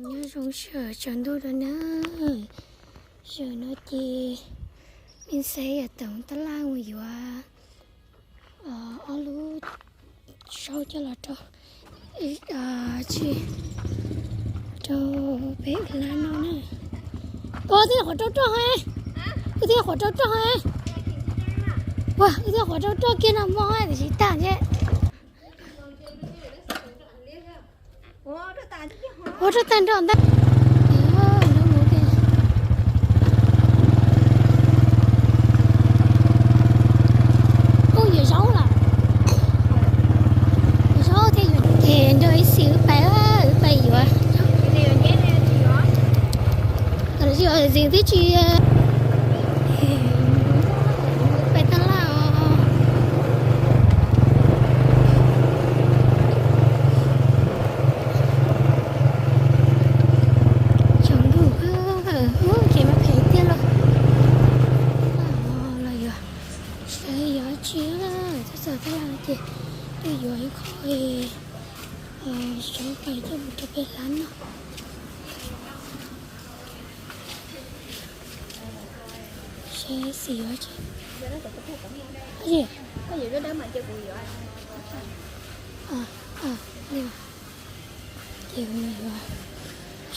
Nyob zoo sawv tsaus ntuj rau na. Sawv no ces me ntxhais yog toom tab laj mus yuav ob lub zaub coj los rau, tsis, rau peb lab noj na. Ua twb qhuav rau roj he, wb twb qhuav rau roj he. Ua wb twb qhuav rau roj kiag no mog, tiam sis tag ntshe. Ua roj tag nrho ntag. Ub, yuav zaub lawm. Yuav zaub thiab yuav, ces nrog ib xis wb pais, wb pais yuav. Kom lawv tsis ntxim twb tsis pais tag laj os. Tsaus ntuj, ces mas phem tiag los. Los yuav, saib yuav tsi, txog txog tab laj ces yuav yuav ib qho zaub pais coj mus rau peb hlab noj. Saib xis yuav tsi. Ces yuav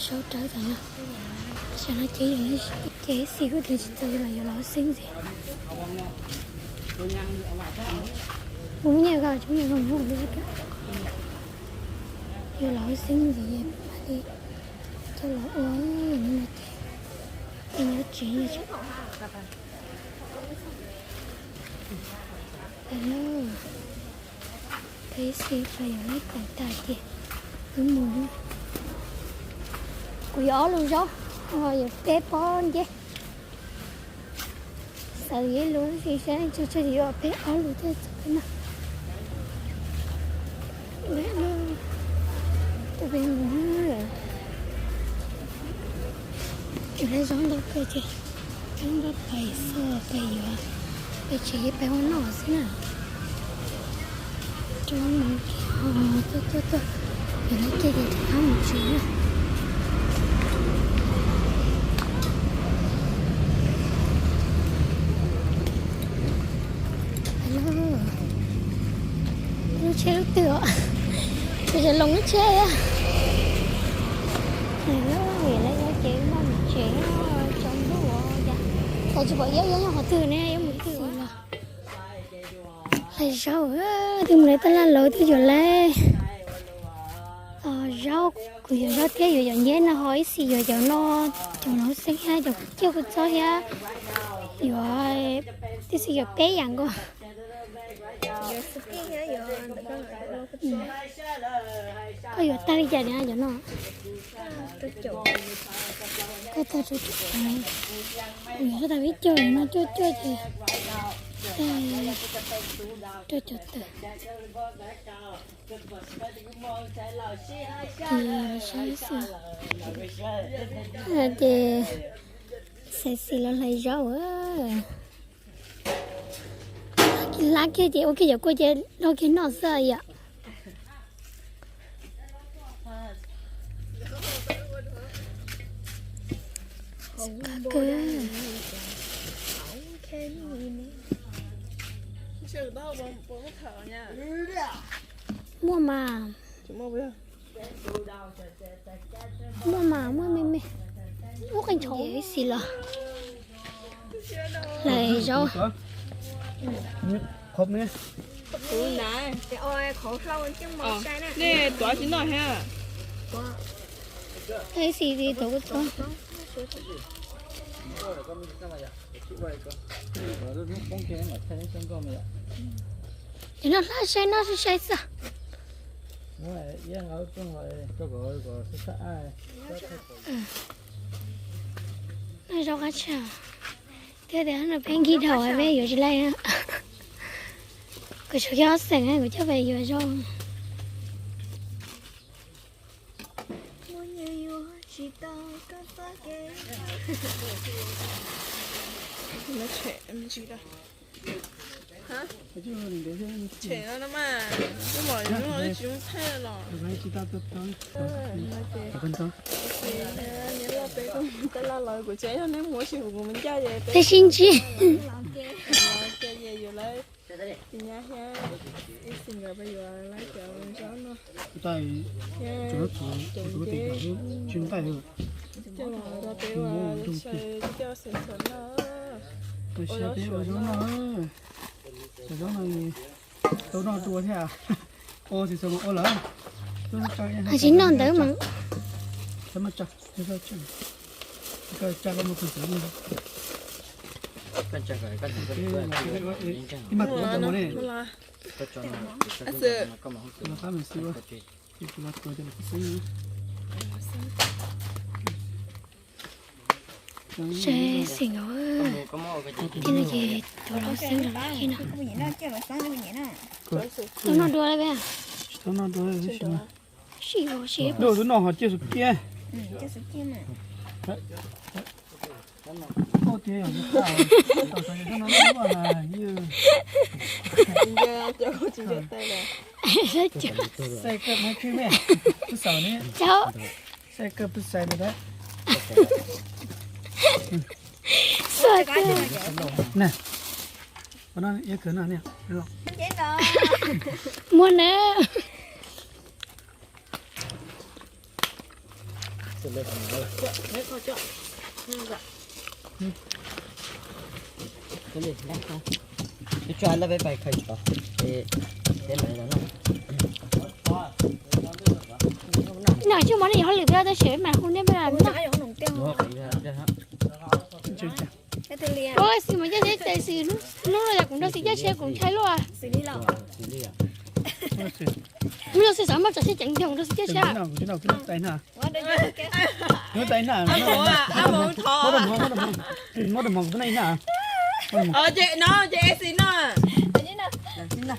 saub rawv tas no. Tam no ces, ces xis kuj teem tsis txog los yuav los ua xeeb ntxiv. Mus nyiaj ko tsis nyiaj ko mus ua lub ka. Yuav los ua xeeb ntxiv mam li coj los ua no ces, ces nyob tsev. Peb xis pais yuav lab kaum tas ces wb mus. Kuv yuav ob lub zaub, yuav peb pob nceb. Xav yuav ib lub tab sis saib tsawg tsawg yuav peb ob lub thiaj txog peb noj. Tus peb mus, tus peb zaub ntau kawg ces peb npaj pais xwb, pais yuav, pais tsev pais ua noj xwb na. Tuaj tuaj tuaj, yuav lawv kiag ces rov qab mus tsev na. Lub tsheb lub twg os? Kuv tseem hloov lub tsheb thiab. Lawv ces noj mus tsev, tsaus ntuj os, cas tsis pom iab, iab nyob qhov twg ne, iab mus twg os. Hlais zaub, twb mus lawv tab laj los twb yuav lawv zaub, kuv yuav zaub thiab yuav cov nceb no ho ib xis yuav cov no, cov no xeeb thiab cov ciaj kua txob thiab, yuav tib xis yuav peb yam nkaus. Koj yuav tag li cas cov no? Koj tag rau caum, kuv yuav tag li cuaj no, cuaj cuaj ces tag rau caum tawm. Ces saib xis, ces saib xis los hlais zaub. Lab kiag ces ua kiag cov kua ces rau kiag noj xwb yom. Muaj mas. Muaj mas, muaj me me. Ub, qee tshauv xis los. Hlais zaub. Nej tuav tsis noj thiab? Ib xis tuav kuv tuav. Ces no hlab saib no saib xwb. No zoo qab tshaj. Thiab tias no peb nkig dhau peb yuav tsis laij. Kuv tsuas coj ob xeem kuv coj pem yuav zoo. Peb sib ntsib. Tau noj dua thiab. Ua xim xav ua lawm. Tsis noj ntawd mas. Ib mas tua tua tus los xwb. Seb xim nkaus. Ces no ces tus los xeeb los lawm no. Tau noj dua lawm. Sib os sib. Dua tus no ho ciaj xu kiab. Cov Muaj na. No tsis muaj neeg yuav hauj lwm peb tab sis mas hu nej peb. Ua xim mas coj xib tes xim hnub no yog kuv nrog xim coj tsheb kuv ntshai luaj. Hnub no xim xav muab tso tsheb ceev ntiag kuv nrog xim coj tsheb. Muab rau hmov, muab rau hmov kuv twb noj ib hnab. No ces xim no.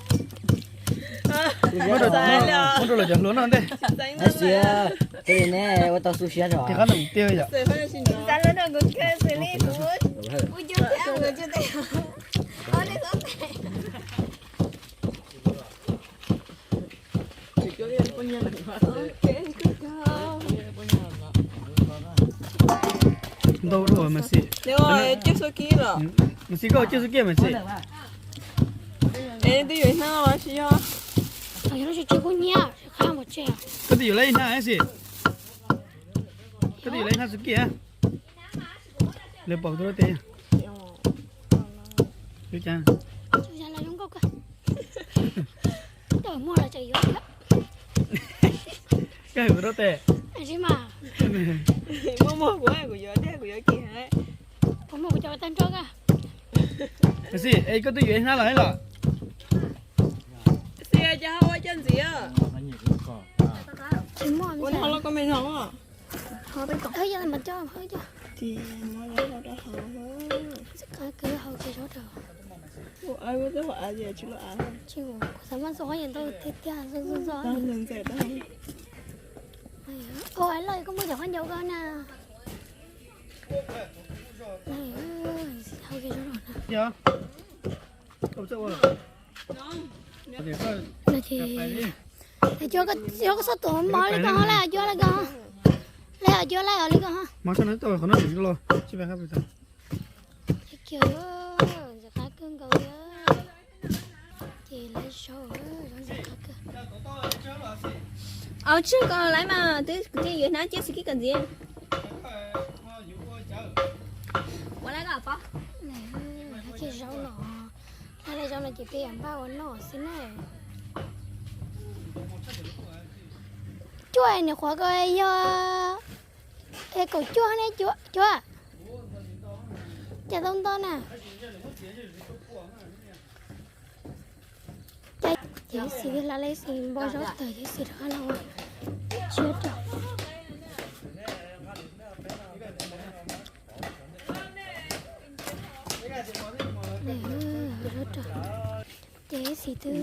Muab rau lawv cov hluas noj ntej. Xim, ua tau xu siab os. Ces qab no tiag yom. Ntau dua mas xim. Mas xim koj ciaj xu kiaj mas xim. Twb yuav ib hnab los sis yog. Koj twb yuav lawv ib hnab xim. Koj twb yuav lawv ib hnab xu kiaj. Lawv pom tus lab tes. Koj hais kuv rau tes. Muaj muag kuv, kuv yuav tiag, kuv yuav kiag. Xim, es koj twb yuav ib hnab los los? Xim, cas ho ua coj ntxiv? Ua no los koj me no. Kuv xav mas xo qab yeej ntau tiag tiag. Ua loj koj muaj cov khaub ncaws koj na. Cua koj xob tuav mov li ko, laj cua li ko, laj cua li ko. Ntxim qab kawg nkaus li. Ces lawv sau, ntxim qab kawg. Au tsij ko lawm mas twb kuv thiaj yuav hnab ciaj xwb kib kom ntxiv. Ua lawm ko pob. Lawv ces zaub no, lawv zaub no ces peb yuav npaj ua noj xwb na. Cuaj nws qhuav ko yog kaum cuaj ne, cuaj. Cas tau nto na. Ces ib xis hla li xis npo zaub tawg, ib xis rov qab los ua tsiab rau. Ces ib xis twb,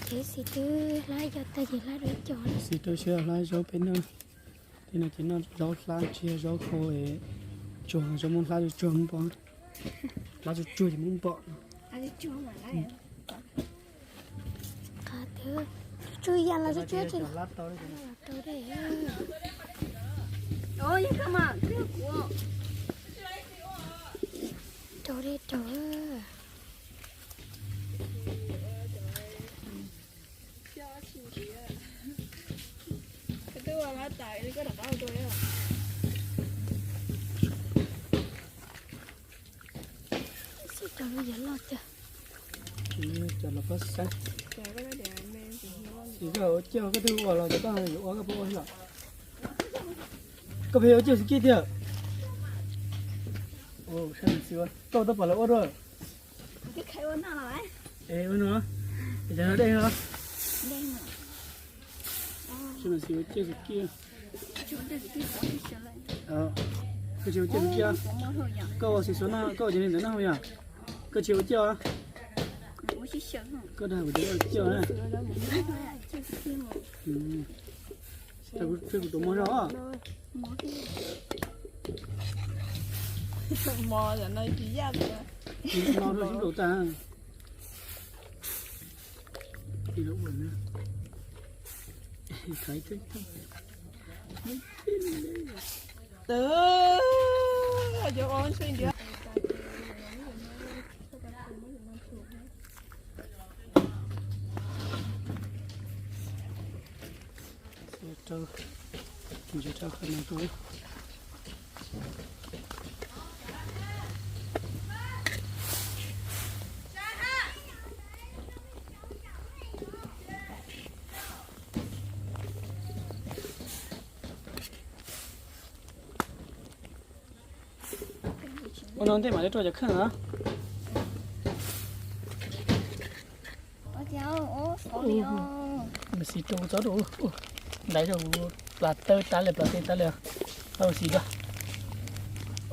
ces ib xis twb hlab cov tag ces hlab dua cov. Xis rau siab hlab zaub peb noj. Tej no ces noj zaub hlab tsis yog zaub qhau, tsuag zaub muab hlab tsuag tsuag muab pov. Hlab tsuag tsuag ces muab pov. Qab tiag, tsuj yam los tsuj tsuj tsis rau dej. Rau dej rau. Xij rau lub yav loj tiag. Cov los pab xeeb. Yog ua ciaj koj twb ua los cov koj yuav ua koj puas ua los? Koj pheej ua ciaj xwb kiag tiag. Koj tab pom lawv ua dua. Es ua no, es cov no dej no. Xij no xij ua ciaj xwb kiag. Koj tsis ua ciaj xwb kiag. Koj ua xij xuav no koj ua cov li ntawd no yog? Koj tsis ua ciaj. Koj dag kuv tias koj ua ciaj na. Kuv tuav mov zog. Mov no tsis yaj no tag. Rau, rau qhov no rau. Ua no ntej mam li rau cov kheej na. Mas xis rau txob rau, ntaiv rau kuv plas tawb tas li, plas teb tas li. Tau xis rau.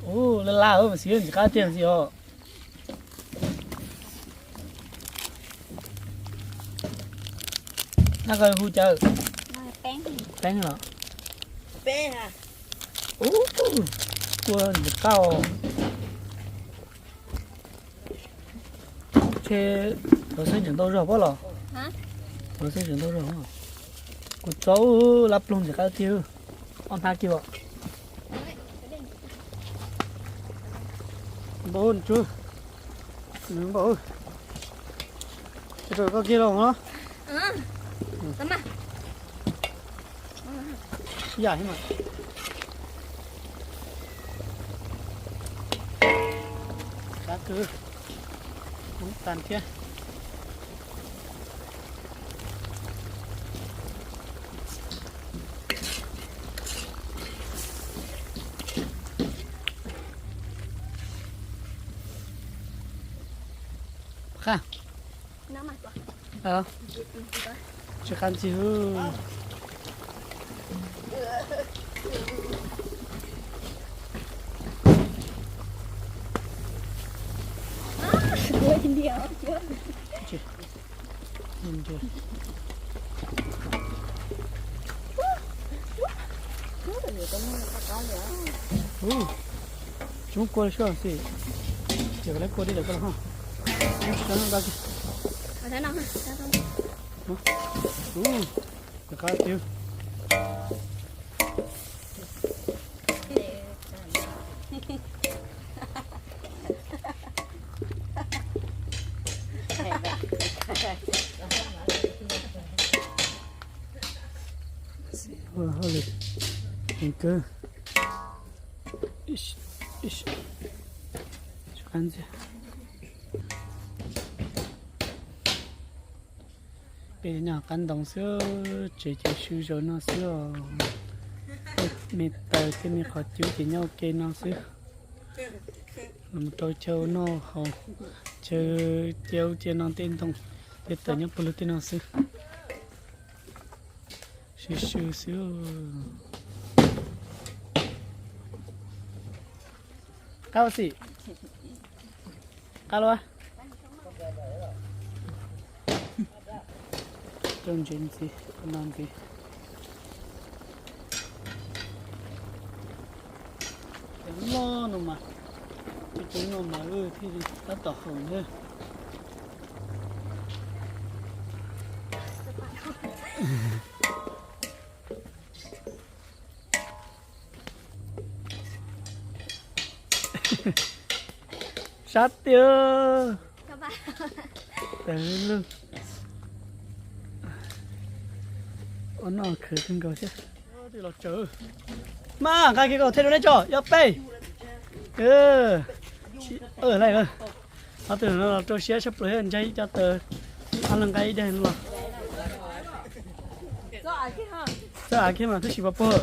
Ua laj laj mas xis ntxim qab tiag xis os. Nab koj hu cas? Peeb los? Ua ntxim qab os. Ces lawv xeeb tseem ntau zog pob los? Lawv xeeb tseem ntau zog. Kuv txob lab ploog ntxim qab tiag. Ob hnab kiag os. Npau tsuag, npau. Rau koj kiag los os. Yam thiab mas. Qab kawg, koob tas thiab. Qab, tsis qab ntxim. Tsis muab kua li xwb xij, ces koj lawv kua dib lawm koj los ho. Qab tiag. Ua hauj lwm heev kawg. Peb nyob qab ntoo xwb, tsev ces swb zaws no xwb os. Me taws thiab me qhov cub ces nyob ua ke no xwb. Los rau chaw ua noj haus, chaw cia ub cia no tej ntoo, tej taws nyob puag lug tej no xwb. Sw sw xwb. Qab ua xim. Qab lua. Rau ntsev ntxiv, qhov no ntxiv. Cov loj no mas, cov coob no mas wb thiaj li tab tom haus na. Sab tiag. Tawg lug. Ua noj khwv kawg nkaus thiab. Mas nqa kiag kom thaij rau nej tso, yog peb. Ob tug no los rau siab tshaj plaws, ntsia ib co taws, ob leeg nqa ib daig no los. Txawj av kiag mas twb tsis pom puag.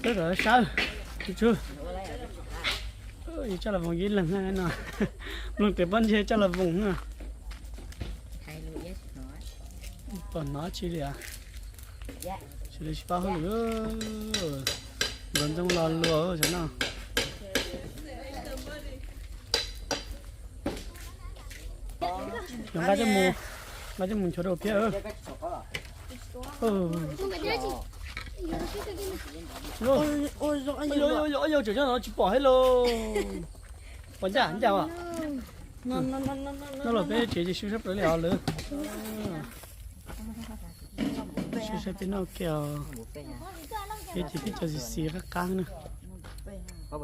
Twb kom sab. Tus tswv, yus coj los voos ib leeg no. Mloog tias pob ntseg coj los voos no. Pom hnov tsi li as. Sawv daws tsis paub hauj lwm. Nkaus ntxoov los luas xyov no. Nqa coj mus, nqa coj mus nchuav rau phiab. Yog tseem coj no tsis pom thiab lauj. Pom ncaj ncaj as. Noj los peb tsev ces sub sab plaws li os lawm. Sub sab peb noj kiag os. Peb ces peb cov xis xis qab qab na. Sawv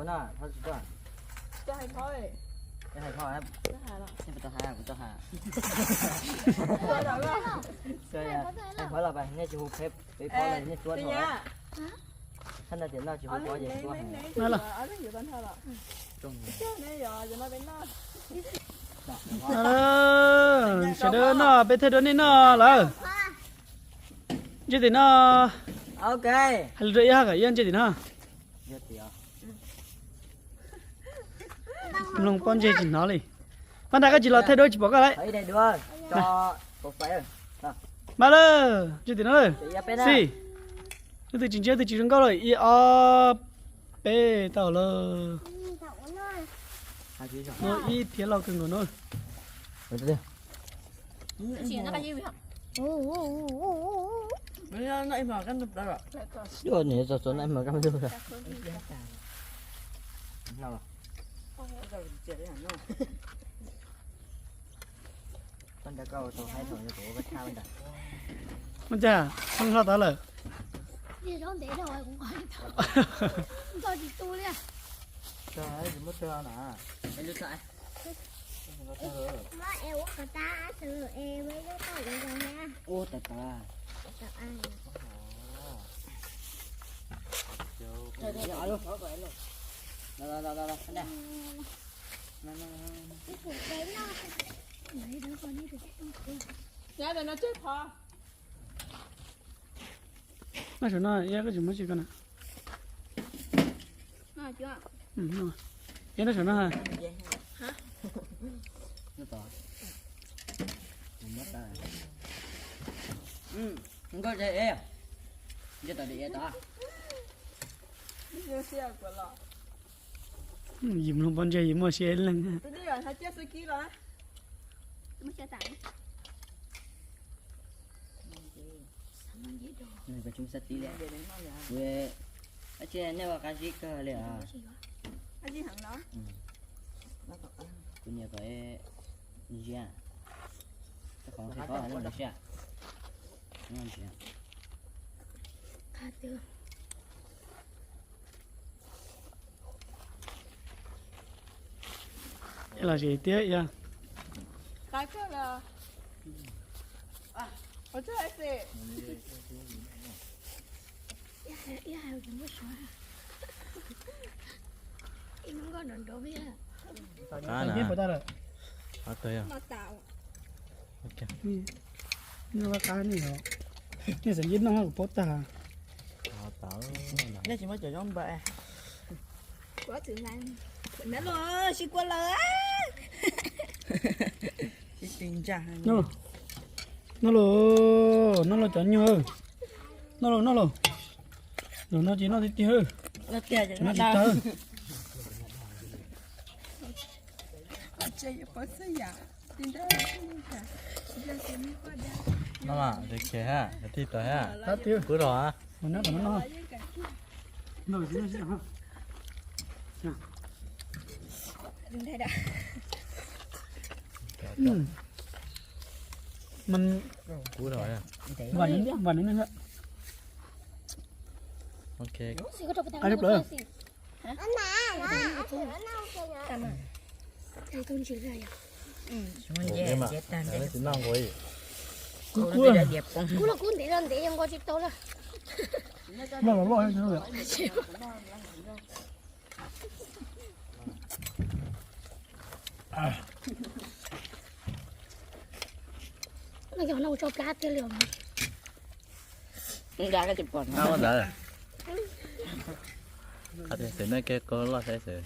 daws noj peb thiaj dua nej noj lawm. Ntsia tim no. Hais lus rau ib hab kom ib ntsia tim no. Mloog pob ntseg tsis hnov li. Paj Ntaj, koj tsis los thaij duab tsis pom koj lawm. Mas lawm, ntsia tim no lawm. Xij, leej twg tsis ntsia leej twg tsis zoo nkauj lawm. Ib ob peb tau lawm. No ib phiab loj kawg nkaus no. Ua cas, hlo tod lawm. Noj saum no, ib koj tsis muab tsis koj na. Ib noj saum no ha. Yus mloog pob ntseg yus muaj siab ib leeg. Nej ua qab zib kawg li os. Kuv niam kom ziab, qhov qhov no siab. Los zem tiag yog. Qab na. Qab tag yog. Noj qab qab ne yog. Nej xav nce noj kuv paub tag. Nej tsis muaj cov zaub npua. Nab los sib kua lawm. Sib tw ntsa. Noj los, noj los cov nyuag. Noj los, noj los. Noj tsis noj tiag tiag. Noj tsis tag. No mas, de ke ha, de tij tawg ha. Kuv los a. Kuv los a. Npam npam npam. Ok. Ai, lub plawv. Kuv los kuv ntev los ntev nqa tsis tau lawm. Loj los loj. No yog no ua tso plab tiag li os. Nqa tsis pom no. Qhov tias xwm nej ke koj loj saib xwm.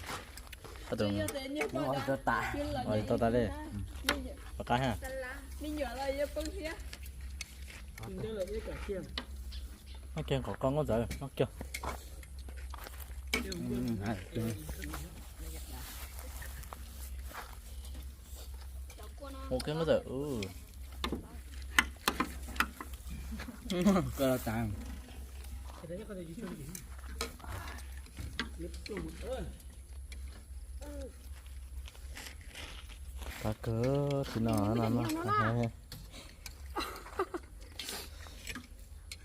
Qhov tus, ua tau tas li. Pom qab ha. Noj kiag nqaum koj nkauj ntxawm, noj kiag. Ua kiag nkauj ntxawm. Koj tas. Qab kawg, tsis no no no.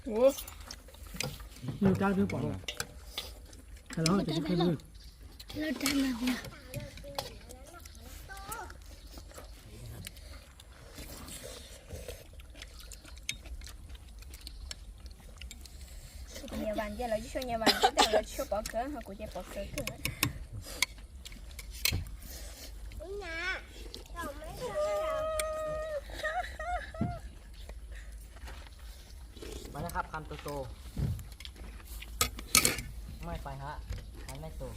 Nws rab twb pom. Nyias vas nce los tsis tshua nyias vas nce, tej zaum lawv tsis tshua pov khawv, ho kuv ces pov khawv kawg. Mas nej hab pham tus tus. Maj pais hab, pham nej tus.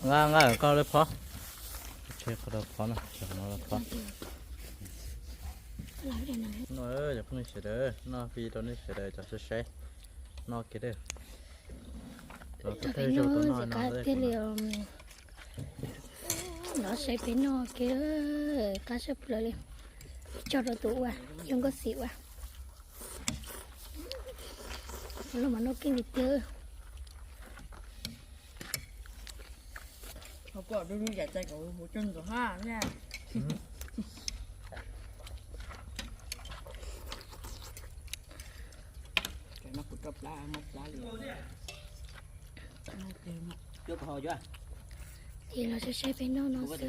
Nqa nqa koj lawv phob. Qhov no lawv phob no, qhov no lawv phob. No cov phooj ywg sawv daws, noj fij rau nej sawv daws cov saib saib. Noj kiag dawb. Los tau tej zaug tau noj no thiaj li. Los saib peb noj kiag, qab sab plaws li. Tso rau tus ua, yog nkauj xim ua. Los mas noj kiag li tiag. Ho koj dub dub yam txais kom huv coj ntxuav ha na. Ces los saib saib peb noj no xwb.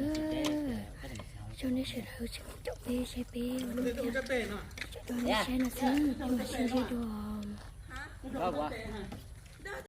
Tso nej sawv daws caum peb saib peb ua noj thiab. Tso nej saib no xwb, peb mam sib ntsib dua.